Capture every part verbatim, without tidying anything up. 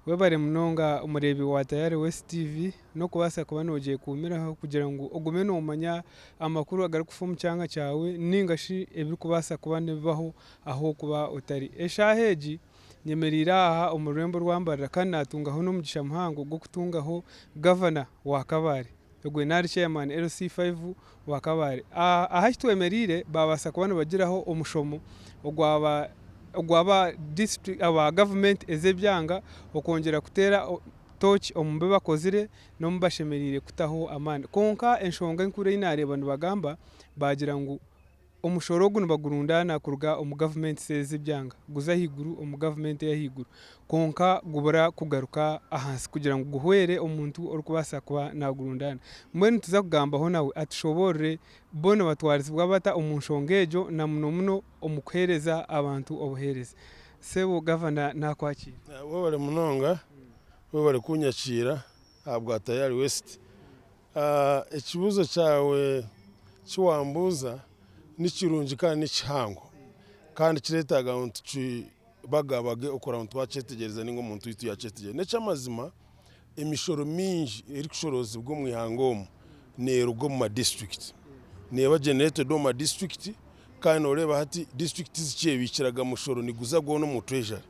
Webare munonga, omureebi wa Tayari West T V, n'okubaasa kuba noogyekuumiraho kugira ngu ogume noomanya amakuru agarikufa omu kyanga kyawe, ninga shi ebirikubaasa kuba nibibaho ahu okuba otari. Eshaaha egi, nyemereire aha omu rurembo rwa Mbarara, kandi naatungaho n'omugisha muhango gw'okutungaho gavana wa Kabale. Ogwe naari chairman L C five wa Kabale. Ah, aha ahi twemereire, baabaasa kuba nibagiraho omushomo ogwaba, ogwaba district, aba gavumenti ez'ebyanga, okwongyera kuteera o-, tooki omu bi bakozire n'omu bashemereire kutaho amaani. Kwonka enshonga enkuru ei naareeba nibagamba, baagira ngu omushoro ogu nibagurundaana kuruga omu gavumenti z'ebyanga, guza ahaiguru omu gavumenti ey'ahaiguru, kwonka gubura kugaruka ahansi kugira ngu guhwere omuntu orikubaasa kuba naagurundaana. Mbwenu nituza kugambaho nawe atushoboorore bo nibatwarizibwa bata omu nshonga egyo, na muno muno omu kuheereza abantu obuheereza. Sebo Gavana, naakwakiira. Webare munonga, webare kunyakiira ahabwa Tayari West. Ah, ekibuuzo kyawe ki wambuuza ni kirungi kandi ni kihango, kandi kireetaaga ngu tukibagabage okureeba ngu twakyetegyereza ninga omuntu waitu yakyetegyereza. N'eky'amazima, emishoro mingi erikushoroozibwa omu ihanga omu neeruga omu madistrict, neeba generated omu madistrict, kandi nooreeba hati district tizikyebiikiraga mushoro, niguza gwona omu treasury.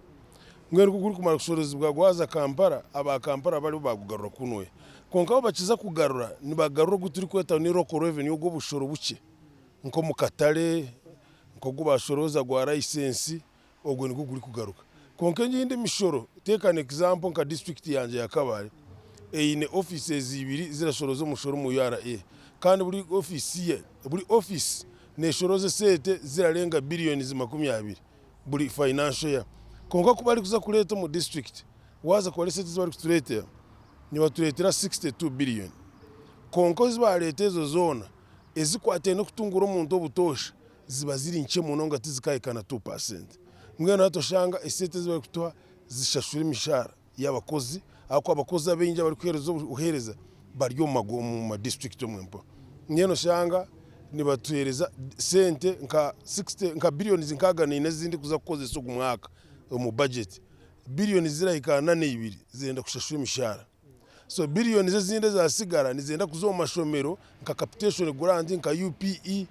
Mbwenu ku gurikumara kushoroozibwa gwaza Kampala, aba Kampala baribo bagugarura kunu. Kwonka abu bakiza kugarura, nibagarura ogu turikweta ni local revenue, ogwo obushoro bukye, nk'omu katare, nk'ogu bashorooza gwa license, ogwo nigwo gurikugaruka. Kwonka eyindi mishoro, take an example nka district yangye ya Kabale, eine offices ibiri zirashorooza omushoro omu U R A, kandi buri office ye, buri office neshorooza esente zirarenga billions makumi abiri buri financial year. Kwonka ku barikuza kureeta omu district, waaza kubara esente ezi barikutureetera, nibatureetera sixty-two billion. Kwonka ezi bareeta ezo zoona, ezikwataine n'okutungura omuntu obutoosha, ziba ziri nkye munonga, tizikahika na two percent. Mbwenu hati oshanga esente ezi barikutuha zishashura emishaara y'abakozi, ahabw'okuba abakozi abaingi abarikuheereza obu-, obuheereza bari omu mago-, omu madistrict omwe mpoha. Mbwenu oshanga nibatuheereza sente nka sixty, nka billions nkaaga na ina ezindi kuza kukozesa ogu mwaka omu budget. Billions zirahika na n'ibiri zirenda kushashura emishaara. So, billions ezindi ezasigara nizenda kuza omu mashomero, nka capitation grant, nka U P E.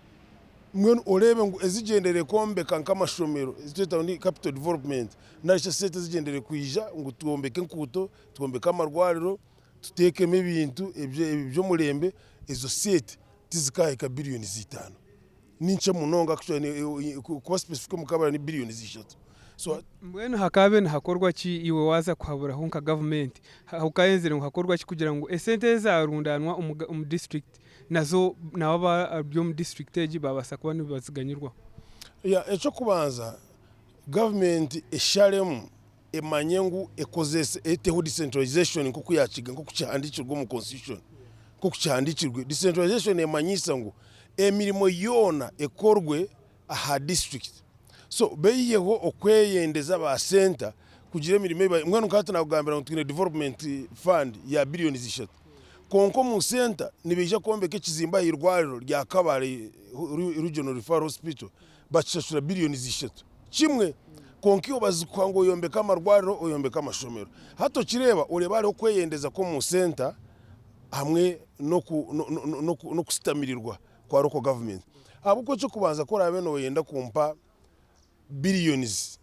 Mbwenu oreebe ngu ezigyenderire kwombeka nk'amashomero, ezi tweta ngu ni capital development, nari shi esente ezigyenderire kwija ngu twombeke enkuuto, twombeke amarwariro, tuteekemu ebintu ebyo, eby'omurembe, ezo sente tizikahika billions itaano. Ni nkye munonga, actually, ni, eh, ku-, kuba specific, omu Kabale ni billions ishatu. So, mbwenu hakaabe nihakorwa ki iwe waaza kuhaburaho nka gavumenti? Ha-, hukayenzire ngu hakorwa ki kugira ngu esente ezarundaanwa omu ga-, omu district, nazo nabo abari omu district egi babaasa kuba nibaziganyirwaho? Ya, eky'okubanza, gavumenti esharemu emanye ngu ekozese, eteho decentralization nk'oku yakiga, nk'oku kihandiikirwe omu constitution, nk'oku kihandiikirwe. Decentralization nemanyisa ngu emirimo yoona ekorwe aha district. So, beiheho okweyendeza ba center kugira emirimo ei ba-, mbwenu nka hati nakugambira ngu twine development fund ya billions ishatu. Kwonka omu center nibaija kwombeka ekizimbe aha irwariro rya Kabale Ru-, Regional Referral Hospital, bakishashura billions ishatu kimwe. Kwonka iwe bazikuha ngu oyombeke amarwariro, oyombeke amashomero. Hati okireeba, oreeba hariho okweyendeza kw'omu center hamwe n'oku-, no-, no-, no-, n'oku-, n'okusitamirirwa kwa local government. Ahabw'okuba eky'okubanza ku oraabe nooyenda kumpa billions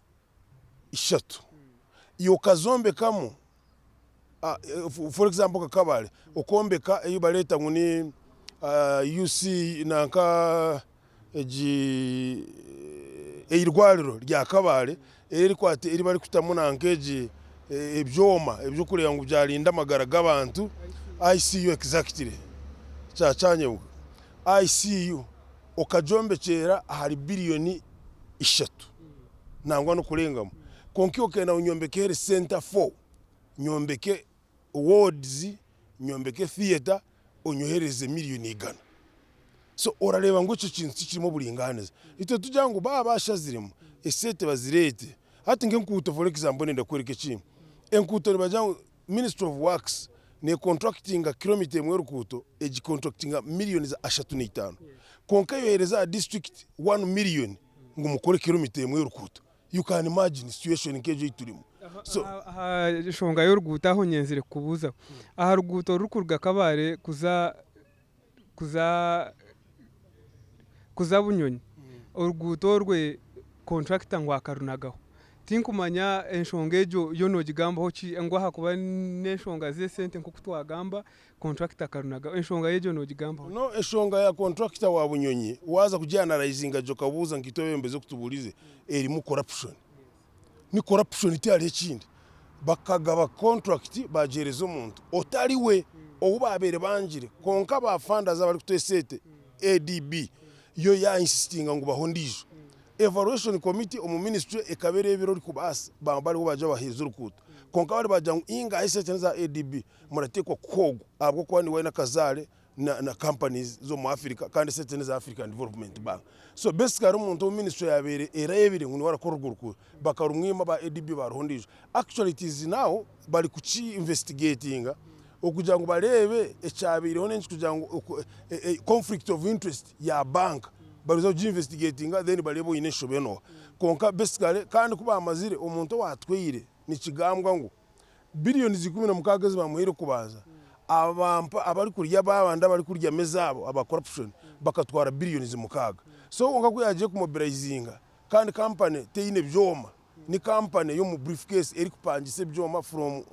ishatu, iwe okazombekamu, ah, eh, f-, for example, nka Kabale, okombeka ei bareeta ngu ni, ah, U C, nanka egi, eh, eirwariro rya Kabale, eri erikwate-, eri barikutamu nanka egi, eh, ebyoma eby'okureeba ngu byarinda amagara g'abantu, I C U, exactly, kya Kyanyebwa. I C U okagyombekyera ahari billion ishatu nangwa n'okurengamu. Kwonka iwe okenda ngu nyombeke health center four, nyombeke wards, nyombeke theatre, onyohereze million igana. So, orareeba ngu ekyo kintu tikirimu oburingaaniza. Itwe tugira ngu baaba bashaziremu, esente bazireete. Hati nk'enkuuto, for example, nenda kwereka ekindi. Enkuuto nibagira ngu Ministry of Works ne contractinga kilomita emwe y'orukuuto, egi contractinga millions ashatu na itaano. Kwonka eyohereza aha district one million ngu mukore kilomita emwe y'orukuuto. You can imagine situation nk'egyo ei turimu. So, aha, aha nshonga y'oruguuto aho nyenzire kukubuuzaho. Aha ruguuto orurikuruga Kabale kuza, kuza, kuza Bunyonyi, oruguuto orwe contractor ngu akarunagaho. Tinkumanya enshonga egyo yo noogigambaho ki, ngu ahakuba n'enshonga z'esente nk'oku twagamba, contractor akarunaga. Enshonga y'egyo noogigambaho ki? No, enshonga ya contractor wa Bunyonyi, waaza kugianalizinga gye okabuuza nkaitwe abeebembezi oku tubuurize, erimu corruption. Ni corruption, tihariho ekindi. Bakagaba contract, baagihereza omuntu otari we, ou baabaire bangire. Kwonka ba funders abarikutuha esente, A D B, yo ya insistinga ngu bahe ondiijo. Evaluation committee omu ministry ekaba ereebire orikubaasa, baba bariho baagira baheereze orukuuto. Kwonka bari baagira ngu, "Inga, esente n'eza A D B, murateekwa kuha ogu, ahabw'okuba niwe aine akazaare na, na companies z'omu Africa, kandi esente n'eza African Development Bank." So basically, omuntu omu ministry yaabaire ereebire ngu niwe arakora orwo rukuuto, bakarumwima, ba A D B baruha ondiijo. Actually, it is now bari kuki investigatinga, okugira ngu bareebe ekyabaireho n'enki, kugira ngu oku-, e, e, conflict of interest ya bank, bariza kugi investigatinga, then bareebe oine enshobe n'oha. Kwonka basically, kandi ku baamazire, omuntu owaatwire, nikigambwa ngu billions ikumi na mukaaga ezi baamuhaire kubanza, abampa-, abarikurya, ba bandi abarikuryamu ezaabo, aba corruption, bakatwara billions mukaaga. So, kwonka ku yaagiire kumobilizinga, kandi company teine byoma, ni company y'omu briefcase erikupangisa ebyoma from,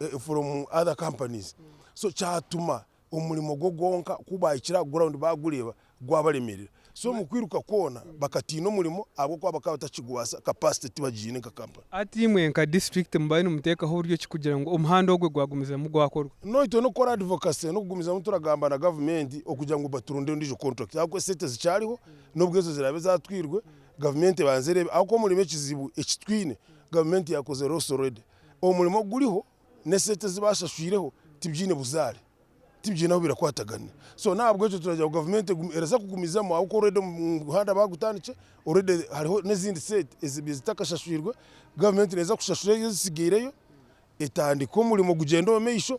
eh, from other companies. So, kyatuma omurimo gwo gwonka ku baahikire aha ground baagureeba, gwabaremerera. So, omu kwiruka kwona, bakatiina omurimo, ahabw'okuba bakaba batakigubaasa, capacity tibagiine nka company. Hati imwe nka district mubaire nimuteekaho buryo ki kugira ngu omuhanda ogwe gwagumizamu gwakorwa? No, itwe n'okukora advocacy, n'okugumizamu turagamba na gavumenti okugira ngu baturondere ondiijo contract. Ahabw'okuba esente zikyariho, n'obu ezo ziraabe zaatwirwe, gavumenti ebanze ereebe. Ahabw'okuba omurimo ekizibu eki twine, gavumenti yaakoze loss already. Omurimo guriho, n'esente ezi baashashwireho, tibyine buzaare. Tibyine ahu birakwataganira. So, n'ahabw'ekyo turagira ngu gavumenti egume-, eraza kugumizamu, ahabw'okuba already omu muhanda baagutandikire, already hariho n'ezindi sente ezi-, ezitakashashwirwe, gavumenti neeza kushashura ezo ezitsigaireyo, etandike omurimo gugyende omu maisho,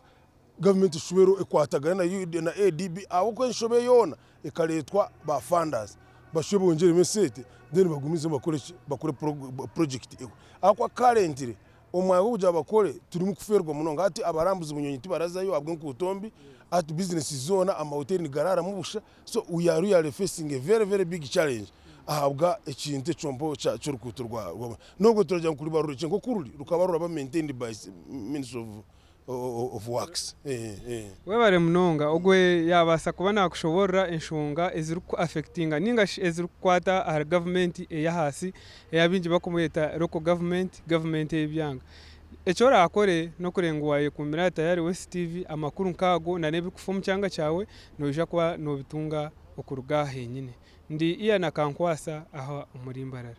gavumenti eshubereho ekwatagane na U D, na A D B, ahabw'okuba enshobe yoona ekareetwa ba funders, bashube bongyeremu esente, then bagumizemu bakore ki? Bakore pro-, project ehwe. Ahabw'okuba currently, omwanya gw'okugira bakore, turimu kufeerwa munonga. Hati abarambuzi Bunyonyi tibarazayo ahabw'enkuuto mbi. Hati business zoona, amahoteri nigaraaramu busha. So we are really facing a very, very big challenge ahabwa ekintu ekyo mpo kya, ky'orukuuto rwa, rwa, n'obwo turagira ngu kuribarure gye nk'oku ruri, rukaba ruraba maintained by s-, Ministry of, o-, o-, of Works. Eh, eh. Webare munonga. Ogwe yaabaasa kuba naakushoboorora enshonga eziriku affectinga, ninga shi ezirikukwata ahari gavumenti ey'ahansi, eyi abaingi barikumweta local government, gavumenti ey'ebyanga. Eki oraakore n'okureeba ngu waayekuumira aha Tayari West T V, amakuru nk'ago na n'ebirikufa omu kyanga kyawe, noija kuba noobitunga okuruga aha henyini. Ndi Ian Akankwasa aha omuri Mbarara.